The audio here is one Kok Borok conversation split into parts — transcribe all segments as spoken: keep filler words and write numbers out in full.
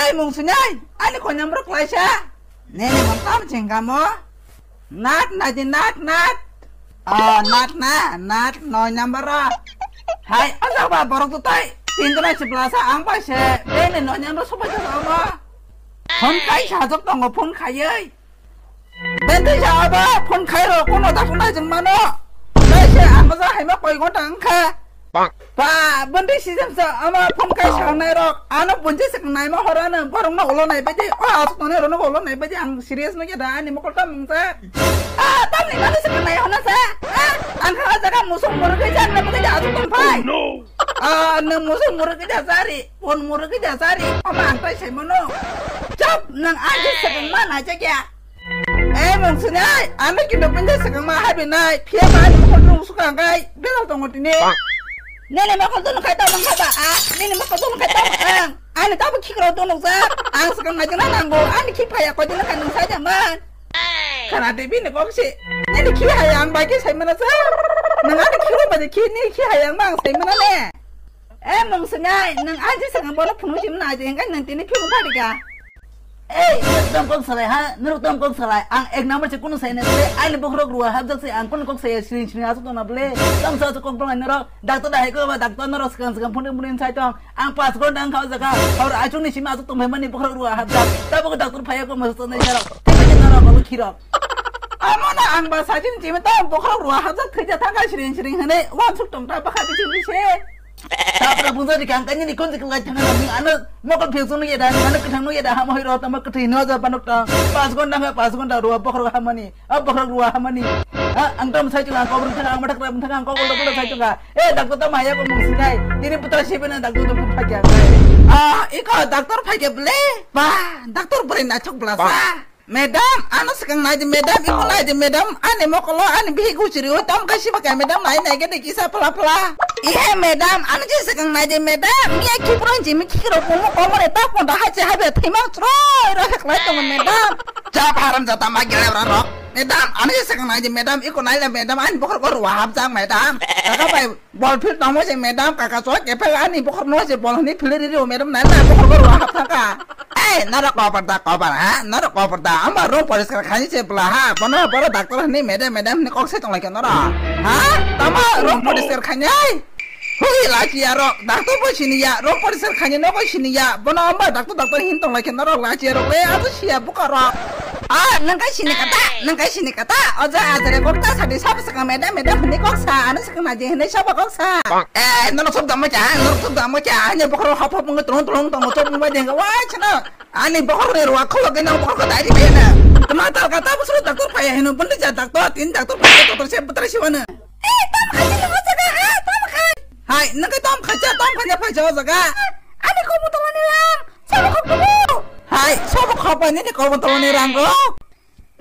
Mung sunai, ani koi number klaisa. Nini mung tam chingkamo. Nat, nat, nat, nat. Ah, nat na, nat noi number ra. Hai, ajak ba borok tu tai. Tin jona si blasa ang bai se. Bini noi number sobai jok ama. Phone kai sajok tongo, phone khaioi. Bentei sa aba phone khai ro kono da phone jeng mano. Bese ang ja hai ma koi gonta ang kha. Bang. Ba bentei si jam sa ama phone khai sa nai ro. Ano bunje sek nai ma hora na borong na ulo nai baje. O asuk nai ro na ulo nai baje ang serious no ya da ani mokol ta mung sa. Ah tam ni nani sek nai hona sa. Ah ang kha jaga musuk muruk ja na baje asuk tong phai. Ah nang musuk muruk ja sari, phone muruk ja sari. Ama ang tai sai mano. Chap nang aje sek ma na ja kya. Eh, mung sunai, ano kinto pinjai sakang ma hai binai, phiya ba ani mokol nung sukang kai, belal tongo tini. Nini mokol tunu khai tamo khai ba, ah, nini mokol tunu khai tamo ang, ani tabo khikro tunu sa, ang sakang ma jana nango, ani khi phaya ko jana kanung sa jaman. Kana debi ni kok si, nini khi hai ang bai ki sai mana sa, nang ani khi ro ba de khi, nini khi hai ang ma ang sai mana ne. Eh, mung sunai, nang aji sakang bono phunu sim na aji, engkai nang tini phunu phari ka. Ei, norok tom kok salai ha, norok tom kok salai. Ang ek number se kunu sai na bole, ani bokhorok rua hapjak se ang kunu kok sai sring sring asuk tong na bole. Tam sa asuk kok tong na norok. Doctor da hai ko ba doctor norok skang skang phone phone sai tong. Ang pas ghonta ang khao jaka. Hor achung ni sima asuk tong mani bokhorok rua hapjak. Tabo ko doctor phaya ko mas tong na norok. Tebo je norok ko khirok. Amo na ang ba sajin jimi ta bokhorok rua hapjak khaja thangka sring sring hane. Wan suk tong ta bakha biching bise. Tapra bungsa di kang kanya ni kon jikla thang na ni ano mokol phek sung ya da ano kthang no ya da hamo hoi ro tamo kthai no ja panok ta pas gonta ha pas gonta ro bokhorok hamani a bokhorok ro hamani ha ang tam sai chunga kobor thang ang mathak ram thang ang kobor dokol sai chunga eh doctor tam haya ko mung sinai tini putra sibe na doctor to phakya ah iko doctor phakya ble ba doctor bore na chok bla sa. Madam, ano swkang nai di madam, iko nai di madam, ani mokolo, ani bihi guchiri o, tam kaisi baka madam nai nai gede kisa pla pla. Ihe madam, ano je swkang nai di madam, miya khipron jimi khikro kumu komore ta konda hache habe thima chroi ro heklai tongo madam. Chap haram jata ma gele bra rok. Madam, ano je swkang nai di madam, iko nai le madam, ani bokhor ko ruwa hapjak madam. Kaka bai Bol phil tamo je madam kaka choi kepel ani bokhor no je bol hini phil ri ri o madam nai na bokhor bokhor hap thangka. Eh, nara kobar da kobar ha, nara kobar da. Amba room poriskar khani je bla ha, bono boro doctor hini madam madam hini kok se tong lai khe nara. Ha? Tamo room poriskar khani ai. Hui lachi aro doctor bo sini ya, room poriskar khani no bo sini ya. Bono amba doctor doctor hin tong lai khe nara lachi aro le ato siya bukaro. Ah, nang kai sini kata, nang kai sini kata. Oja ajare kok ta sadi sab saka madam madam hini kok sa, ano saka maji hini sab kok sa. Eh, nono sob damo cha, nono sob damo cha. Hanya bokhoro hop hop ngi tulung tulung tongo sob ngi maji ngi wai chana. Ani bokhoro ni ruwa kholo gena bokhoro ko dai di bena. Tama tal kata busro doctor phaya hino bundi ja doctor tin doctor phaya doctor se putra siwana. Eh, tam khai sini oja ka, ah, tam khai. Hai, nang kai tam khai cha, tam khai cha phai cha oja ka. Ani ko butala ni lang, sob khop tu. Hai, sob khop ani ni ko butala ni rang ko.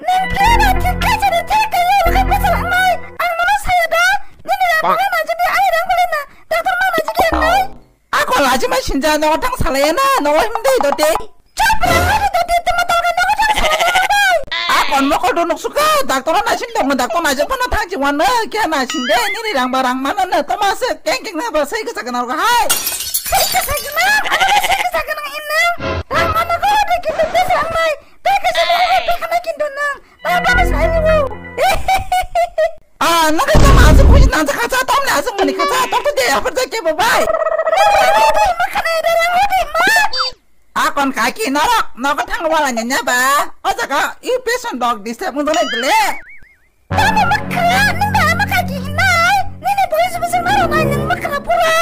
Nang khe na thik khe chini thik khe yo khe bwsa langnai. Ang nono saya da. Nini rang bole na jini ai rang bole na. Doctor ma na jini ang nai. Ako laji ma sinja no thang salaya na no him dei do dei. Chop rang hari do dei tuma tol kan no thang salaya na dei. Ako no ko do nuk suka doctor na sin dong doctor na je phano thang ji wan na kya na sin dei nini rang ba rang mana na tama se keng keng na ba sai ka sakana ro hai. Sai ka sakana. Ano sai ka sakana hin na. Rang mana ko de kin do bwsa langnai. Tei kaisa mokol bai pekha nai kintu nwng. Tei bono sai rwo. Ah, nwng khe tamo aswk khuji nang kha cha, tamo ni aswk mani kha cha, tok to de aphar ja kebo bai. Nwng rang hodi ma khana ida rang hodi ma. Akon kaki norok nogo thang wala nya nya ba. O jaga you patient dog disturb wng dole dole. Tamo mwkhra, nwng da mwkha kihinai? Nini boyos bwswk narwknai nwng mwkhra pura?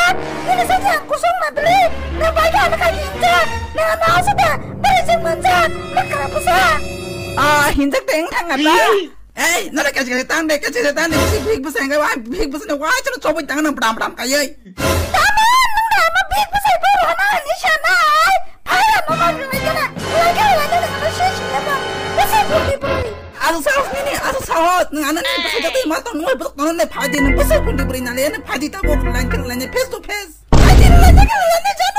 Nini sajak kusung madri, nwng bai da mwkha kihinjak, nwng ano asada, bwrwi jwk manjak, mwkhra bwsa. Ah, hinjak tei wng thang ata. Ei, nara kachi kachi tang de, kachi kachi tang de, bisi big bwsa hingga wa, big bwsa ni wa chano choboi tang nang bram bram kayoi. Tamo nwng da ano big bwsa ibo rohana ani sanai? Phaya mama rwai kana, lai kana lai kana ano sis nama, bwsa bwrwi bwrwi. Aswk sahos nini, aswk sahos. Nwng ano nini bwsai jatwi ma tong, nwng bai bwswk tongno nai phai di, nwng bwswk bundi bwrwi nali, nwng phai di tabuk line khe line face to face. Phai di line khe line jat